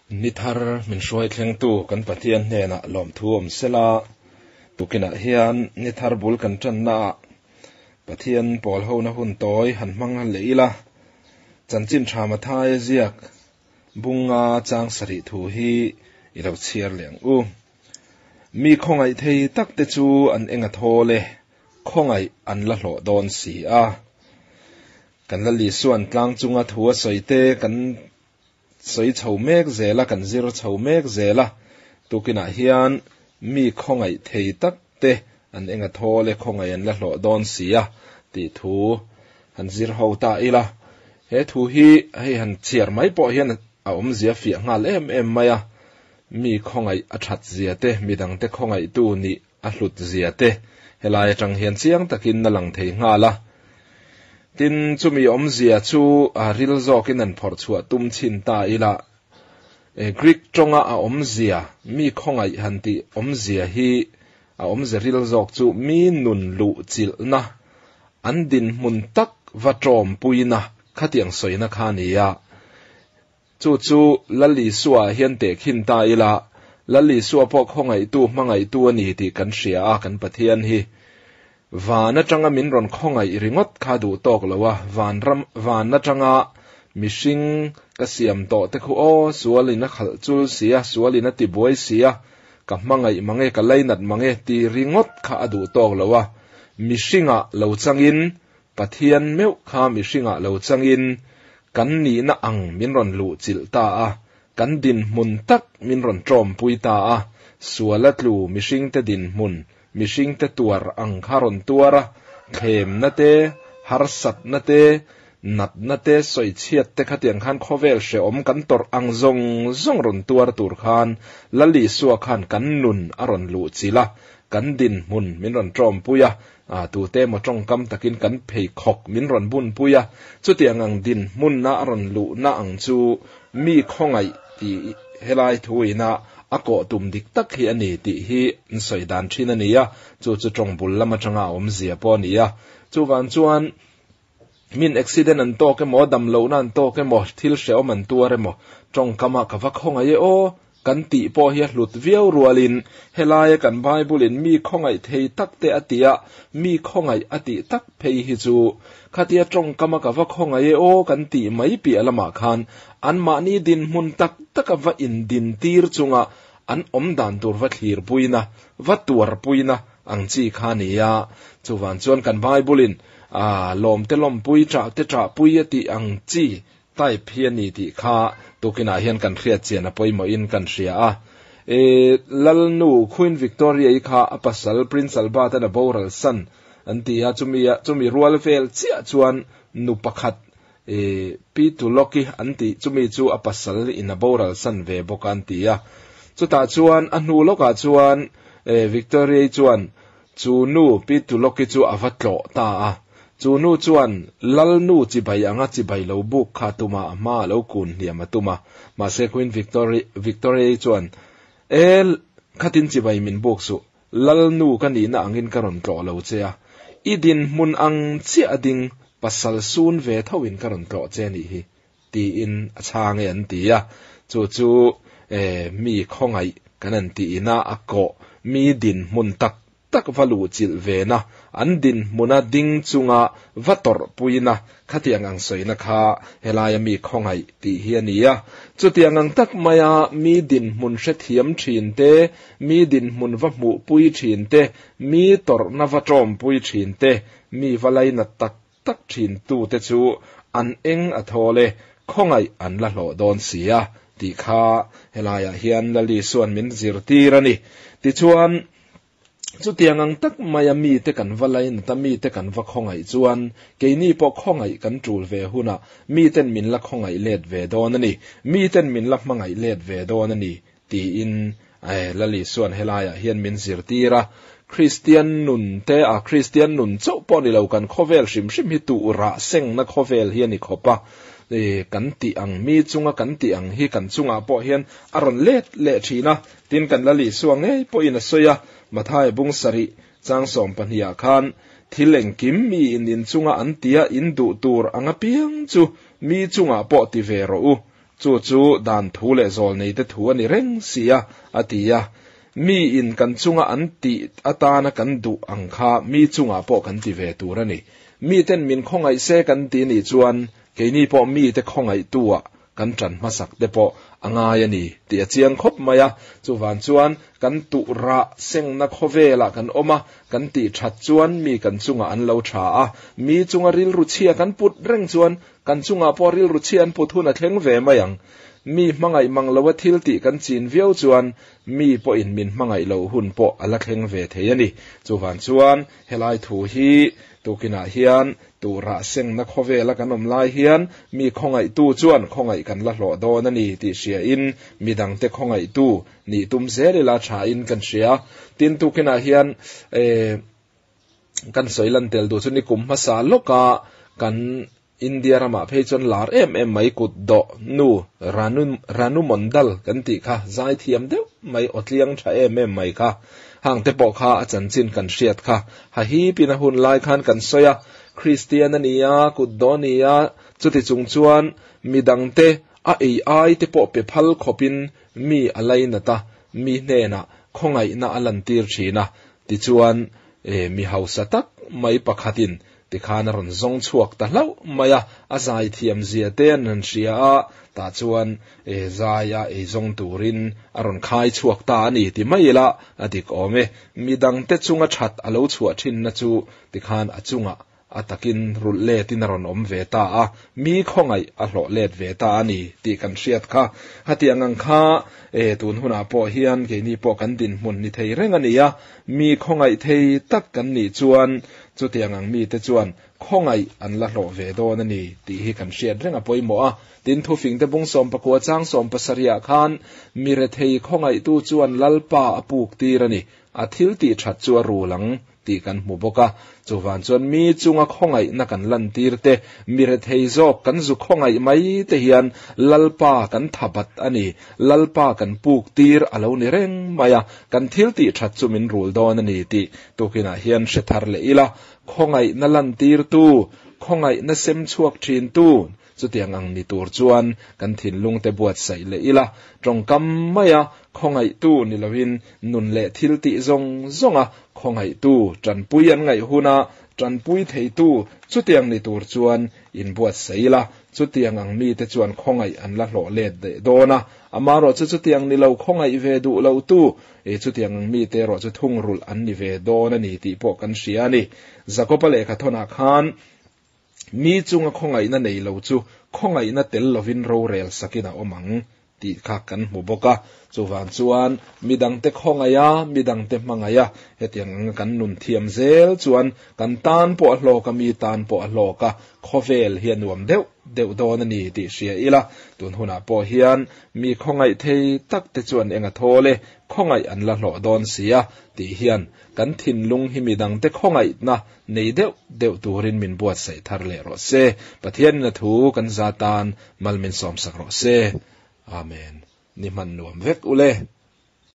Ni thar min hruai thlengtu kan Pathian hnenah lawmthu awm sela, tukinah hian ni thar bul kan tannaah Pathian pawl hona hun tawi han hmang leh ila, Chanchin Tha Mathaia ziak bunga chang sarih thu hi i lo chhiar leh ang u. Mi khawngaih thei tak te chu an eng a thawl e, khawngaih an la hlawh dawn si a. Kan Lal Isua'n tlang chunga thu a sawi te kan sawi chho mek zel a, kan zir chho mek zel a, tukinah hian mi khawngaih thei tak te an eng a thawl e, khawngaih an la hlawh dawn si a tih thu han zir ho ta ila. He thu hi hei han chhiar mai pawh hian a awmzia fiah nghal em em mai a, mi khawngaih a that zia te, midangte khawngaihtu nih a hlut zia te helai atang hian chiang takin a lang thei nghal a. Tin, chumi awmzia chu a ril zawkin an phawrh chhuah tum chhin ta ila, Greek tawnga a awmzia, mi khawngaih han tih awmzia hi a awmze ril zawk chu mi nun luh chilhna, an dinhmun tak va tawmpuina khatiang sawina kha a ni a. Chu chu Lal Isua hian tehkhin ta ila, Lal Isua pawh khawngaihtu, hmangaihtu a ni tih kan hria a, kan Pathian hi van atanga min rawn khawngaih ringawt kha duh tawk lo a, van ram, van atanga mihring ka siam tawh te khu aw, sualin a khalh chul si a, sualin a tibuai si a, ka hmangaih mange, ka lainat mange ti ringawt kha a duh tawk lo a, mihringah lo changin Pathian meuh kha mihringah lo changin kan nihna ang min rawn luhchilh ta a, kan dinhmun tak min rawn tawmpui ta a, suala tlu mihringte dinhmun, mihringte tuar ang kha rawn tuar a, thlemna te, harsatna te, natna te, sawichhiat te khatiang khan khawvel hrehawm kan tawrh ang zawng zawng rawn tuar tur khan Lal Isua khan kan nun a rawn luhchilh a, kan dinhmun min rawn tawmpui a, A tute emaw tawngkam takin kan pheikhawk min rawn bunpui a, chutiang ang dinhmunna a rawn luhna ang chu mi khawngaih tih helai thuina a kawh tum dik tak hi a ni tih hi an sawi dan thin a ni a, chu chu tawng bul lam atanga a awmzia pawh a ni a. Chuvang chuan min accident an tawk emaw, damlohna an tawk emaw, thil hrehawm an tuar emaw, tawngkama ka va khawngaih e aw, kan tih pawh hi a hlut viau rualin helaia kan Bible-in mi khawngaih thei tak te a tia, mi khawngaih a tih tak phei hi chu khatia tawngkama ka va khawngaih e aw kan tih mai piah lamah khan anmahni dinhmun tak taka va indintir chunga an awm dan tur va thlirpuina, va tuarpuina ang chi kha a ni a. Chuvang chuan kan Bible-in a lawmte lawmpui, ṭahte ṭahpui a tih ang chi type hi a ni tih kha tukinah hian kan hriat chian a pawimawhin kan hria a. E, Lalnu Queen Victoria-i kha a pasal Prince Albert-a'n a boral san an ti a, chumi chumi rual vel chiah chuan nu pakhat e, Pi Tulloch-i an tih chumi chu a pasal in a boral san ve bawk a an ti a. Chutah chuan a hnu lawkah chuan e, Victoria-i chuan Chu nu Pi Tulloch-i chu a va tlawh ta a. Chu nu chuan Lal nu chibai anga chibai lo buk kha a tum a, a hma a lo kun hniam a tum a. Mahse Queen Victoria-i chuan, E, khatin chibai min buk suh. Lal nu ka nihna angin ka rawn tlawh lo che a. I dinhmun ang chiah a ding, pasal sun ve thoin ka rawn tlawh che nih hi, tiin a chhang e an ti a. Chu chu mi khawngaih kan an tihna a kawh mi dinhmun tak tak va luhchilh vena, an dinhmuna ding chunga va tawrhpuina khatiang ang sawina kha helaia mi khawngaih tih hi a ni a. Chutiang ang tak maia mi dinhmun hrethiam thin te, mi dinhmun va hmuhpui thin te, mi tawrhna va tawmpui thin te, mi va lainat tak tak thin tute chu an eng a thawl e, khawngaih an la hlawh dawn si a, tih kha helaiah hian Lali chuan min zirtir a ni. Tichuan, chutiang ang tak maia mite kan va lainat a, mite kan va khawngaih chuan keini pawh khawngaih kan tul ve hunah miten min la khawngaih let ve dawn a ni, miten min la hmangaih let ve dawn a ni tiin Lali chuan helaiah hian min zirtir a, Kristian nun te a Kristian nun chauh pawh ni lo kan khawvel hrim hrim hi tuh rah sengna khawvel hi a ni khawp a, kan tih ang mi chunga kan tih ang hi kan chungah pawh hian a rawn let leh thin a, tin kan Lali Isua ngei pawhin a sawi a, Matthai bung sarih chang 12 ah khan thil engkim mi in in chunga an tia in duh tur ang apiang chu mi chungah pawh ti ve rawh u. Chu chu dan thu leh zawlneite thu a ni reng si a, a ti a. Mi in kan chunga an tih atana kan duh ang kha mi chungah pawh kan ti ve tur a ni. Miten min khawngaih se kan ti nih chuan keini pawh mite khawngaihtu-ah kan ṭan hmasak te pawh a ngai a ni tih a chiang khawp mai a. Chuvan chuan kan tuh rah sengna khawvelah kan awm a, kan tih ṭhat chuan mi kan chungah an lo ṭha a, mi chunga rilru chhia kan put reng chuan kan chungah pawh rilru chhia an put hun a thleng ve mai ang. Mi hmangaih mang loa thil tih kan chin viau chuan mi pawhin min hmangaih loh hun pawh a la thleng ve thei a ni. Chuvan chuan helai thu hi tukinah hian Tuh rah sengna khawvela kan awm lai hian mi khawngaihtu chuan khawngaih kan la hlawh dawn a ni tih hriain midangte khawngaihtu nih tum zel ila thain kan hria. Tin, tukinah hian kan sawi lan tel duh chu nikum hmasa lawka kan India ramah phei chuan lar em em mai kut dawh nu Ranu Ranu Mondal kan tih kha zaithiam deuh mai awtliang tha em em mai kha hangte pawh kha a chanchin kan hriat kha Ha hipin a hun lai khan kan sawi a, Kristian a ni a, kut daw a ni a, chuti chung chuan mi dangte a ei ai te pawh pe phal khawpin mi a lainat a, mi hnenah khawngaihna a lantir thin a, tichuan mi hausa tak mai pakhatin Tikhan a rawn zawng chhuak ta hlauh mai a, a zaithiam zia te an han hria a, tah chuan zai a eizawng turin a rawn khai chhuak ta a ni ti mai ila a dik awm e. Midangte chunga that a lo chhuah thinna chu tikhan a chungah a takin rulh letin a rawn awm ve ta a, mi khawngaih a hlawh let ve ta a ni tih kan hriat kha. Hetiang ang kha tun hunah pawh hian keini pawh kan dinhmun ni thei reng a ni a, mi khawngaih thei tak kan nih chuan Chutiang ang mite chuan khawngaih an la hlawh ve dawn a ni tih hi kan hriat reng a pawimawh a. Tin, thufingte bung 14 chang 70 ah khan mi rethei khawngaihtu chuan Lalpa a puk tir a ni, a thil tih that chu a rul ang tih kan hmu bawk a. Chuvan chuan mi chunga khawngaihna kan lantir te, mi rethei zawk kan zu khawngaih mai te hian Lalpa kan tha bat a ni, Lalpa kan puk tir a lo ni reng mai a, kan thil tih that chu min rul dawn a ni tih Tukinah hian hre thar leh ila, khawngaihna lantirtu, khawngaihna sem chhuak thintu, chutiang ang ni tur chuan kan thinlungte buatsaih leh ila, tawngkam maia khawngaihtu ni loin nun leh thil tih zawng zawnga khawngaihtu, tanpui an ngaih huna tanpui theitu chutiang ni tur chuan inbuatsaih ila, chutiang ang mite chuan khawngaih an la hlawh let leh dawn a, amaherawhchu chutiang ni lo khawngaih ve duh lotu, E chutiang ang mite erawh chu thungrulh an ni ve dawn a ni tih pawh kan hria a ni. Jakoba lehkha thawnah khan mi chunga khawngaihna nei lo chu khawngaihna tel lovin rorel sakin a awm ang tih kha kan hmu bawk a. Chuvang chuan midangte khawngaih a, midangte hmangaih a, hetiang anga kan nun thiam zel chuan kan tan pawh a hlawk a, mi tan pawh a hlawk a, khawvel hi a nuam deuh deuh dawn a ni tih hria ila, tun hunah pawh hian mi khawngaih thei tak te chuan eng a thawl e, khawngaih an la hlawh dawn si a, tih hian kan thinlung hi midangte khawngaihna nei deuh deuh turin min buatsaih thar leh rawh se. Pathianin a thu kan za tan mal min sawmsak rawh se. Amen. Ni hman nuam vek ule.